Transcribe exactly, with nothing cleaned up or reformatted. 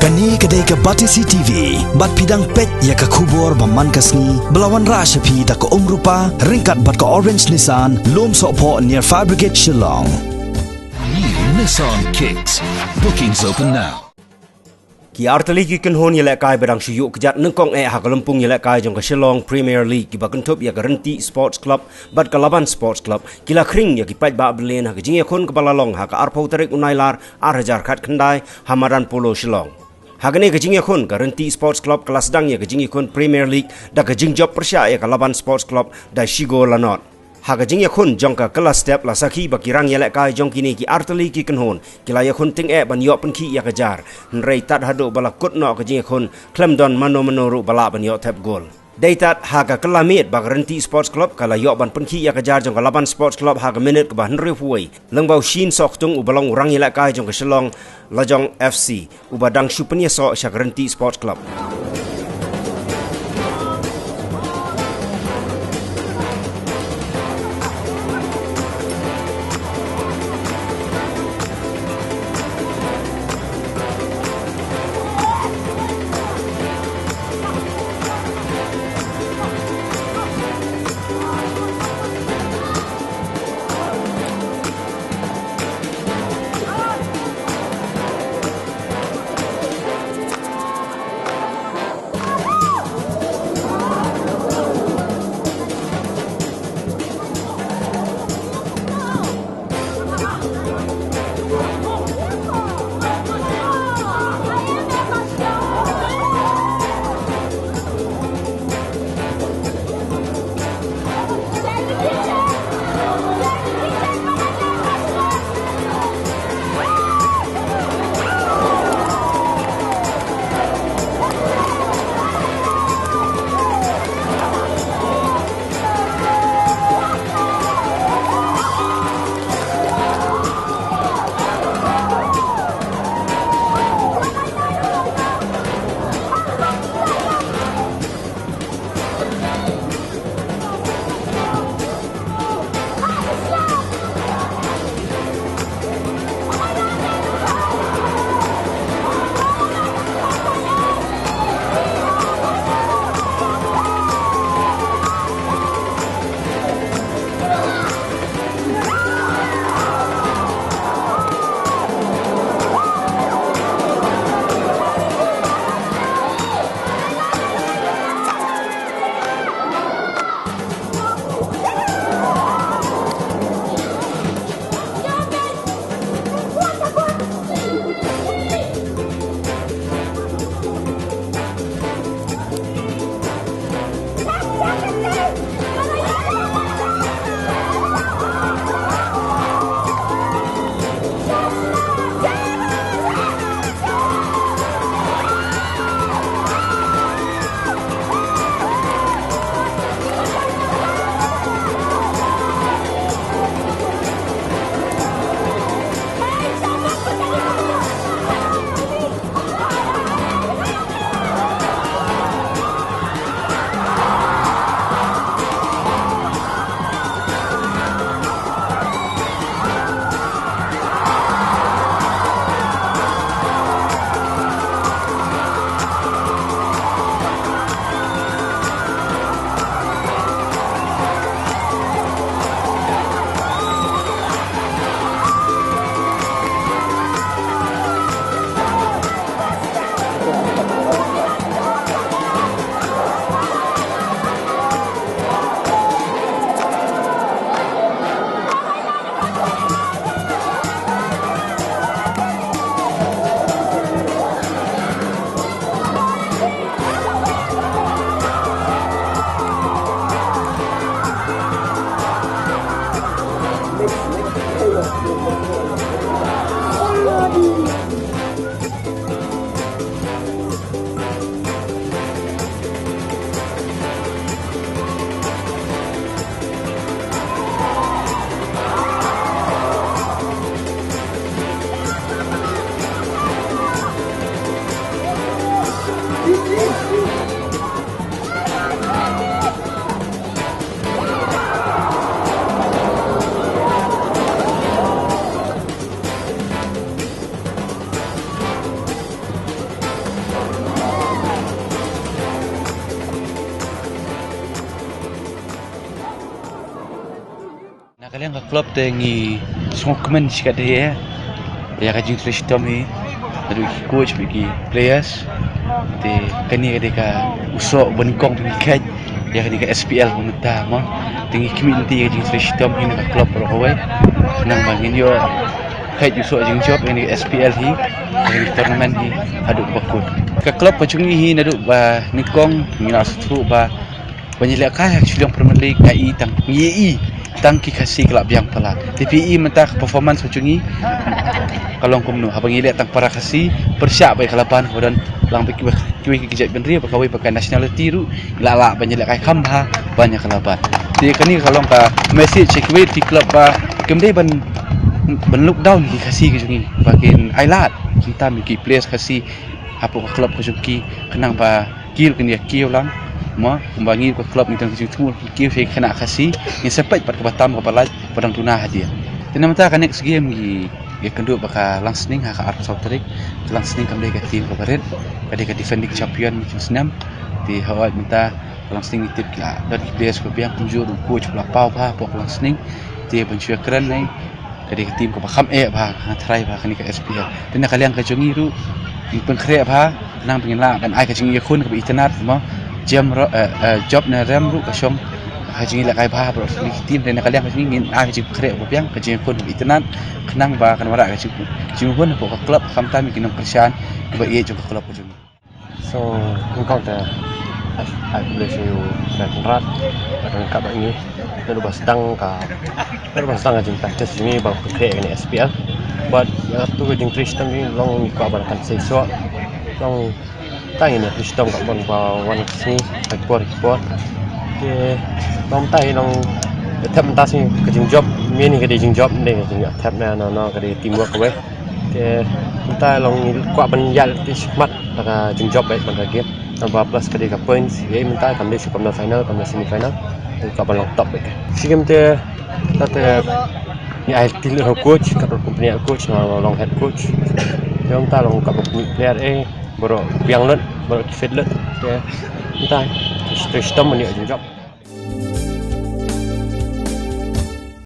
Kane ka dei ka Batesi T V, bad phi dang peit ïa ka khubor ba man ka sngi, ba la wanrah sha phi da ka Umrupa, ryngkat bad ka Orange Nissan, Lum Sohphoh near Fire Brigade Shillong. New Nissan Kicks. Bookings open now. Ki artylli ki kynhun ïalehkai ba dang shu ïuh kjat nyngkong eh ha ka lympung ïalehkai jong ka Shillong Premier League kiba kynthup ïa ka Rynti Sports Club bad ka Laban Sports Club ki la khring ïa ki paidbah byllien ha ka jingïakhun kaba la long ha ka arphew tarik u Nailar ar hajar khatkhyndai ha Madan Polo Shillong. Ha kane ka jingïakhun ka Rynti Sports Club ka la sdang ïa ka jingïakhun Premier League da ka jingjop pyrshah ïa ka Laban Sports Club da shi gol la nod. Ha ka jingïakhun jong ka kylla step la sakhi ba ki rang ïalehkai jong kine ki artylli ki kynhun ki la ïakhun tyngeh ban ïoh pynkhih ïa ka jar, hynrei tad haduh ba la kut noh ka jingïakhun khlem don mano mano ruh ba lah ban ïoh thep gol. Dei tad ha ka kylla miet ba ka Rynti Sports Club ka la ïoh ban pynkhih ïa ka jar jong ka Laban Sports Club ha ka minit kaba hynriewphew wei, lyngba u Shin Soktung uba long u rang ïalehkai jong ka Shillong Lajong F C, uba dang shu pynïasoh sha ka Rynti Sports Club. Ka club te ngi sngewkmen shikatdei ïa ka jingtrei shitom hi naduh ki coach bad ki players. Te kane ka dei ka u soh ba nyngkong ba ngi kheit ïa kane ka S P L ba mynta mo. Te ngi khmih lynti ïa ka jingtrei shitom hi na ka club baroh kawei. Khnang ba ngin ïoh kheit u soh jingjop ïa kane ka S P L hi, ïa kane ka tournament hi haduh ba kut. Ka club ka jong ngi hi naduh ba nyngkong ngi la sngewthuh ba ban ïalehkai ha ka shuwa Premier League ka i tang ngi i tang ki Khasi ka la biang palat. Te phi i mynta ka performance ka jong ngi ka long kumno haba ngi leh tang para Khasi pyrshah bad ka Laban ka don lang bad kiwei kiwei ki jaitbynriew bad kawei pat ka nationality ruh ngi la lah ban ïalehkai kham bha ban ïa ka Laban. Te kane ka long ka message sha kiwei ki club ba kim dei ban ban look down ki Khasi ka jong ngi ba kin ailad kumta ïa ki players Khasi hapoh ka club ka jong ki khnang ba ki ruh kin ïa kiew lang mo kumba ngi ka club ngi tang ka jingthmu ki kiew sha ki khynnah Khasi ngin sa peit pat kaba tam kaba lait ba dang duna hadien. Te na mynta ka next game ngi ïakynduh bad ka Langsning ha ka arphew saw tarik. Ka Langsning kam dei ka team kaba rit, ka dei ka defending champion mynshem snem. Te hooid mynta ka Langsning ngi tip ki la don ki players ba biang kumjuh ruh u coach ba la paw bha hapoh ka Langsning. Te ban shu ïakren nai ka dei ka team kaba kham eh bha, ka tharai bha kane ka S P L. Te na ka liang ka jong ngi ruh ngi pynkhreh bha khnang ba ngin lah ban ai ka jingïakhun kaba itynnad mo. Jem ro eh, eh, jop ne rem ruh ka shong ka jingïalehkai bha baroh kine ki team. Te na ka liang ka jong ngi ngin ai ka jingpynkhreh ba biang, ka jingïakhun kaba itynnad khnang ba kan wanrah ka jing jingïakhun hapoh ka club khamtam ïa ki nongkyrshan kiba ïeit jong ka club ka jong ngi. So nyngkong te ai ai khublei sha u Trai Kynrad ba don kaba ngi naduh ba sdang ka naduh ba sdang ka jingpractice jong ngi ba pynkhreh ïa kane S P L. Bad ïa katu ka jingtrei shitom jong ngi long ngi kwah ban kan sei soh long tang ïa kane trei shitom ka bun ba wan ka sngi ha ki por ha ki por. Te long tang ïa long ïa thep mynta sngi ka jingjop, main ka dei jingjop, dei ka jingthep na no no ka dei teamwork kawei. Te mynta long ngi kwah ban ïaid lynti shakhmat da ka jingjop bad ban ka game. Namba plus ka dei ka points. Ïa mynta kam dei shu kam na final, kam na semi final. Te kwah ban long top bad ka. Shi game te ta te ngi ai til ho coach, ka company coach, na long head coach. Te mynta long ka player eh, baroh biang lut, baroh fit lut. Te mynta trei shitom ban ïa jingjop.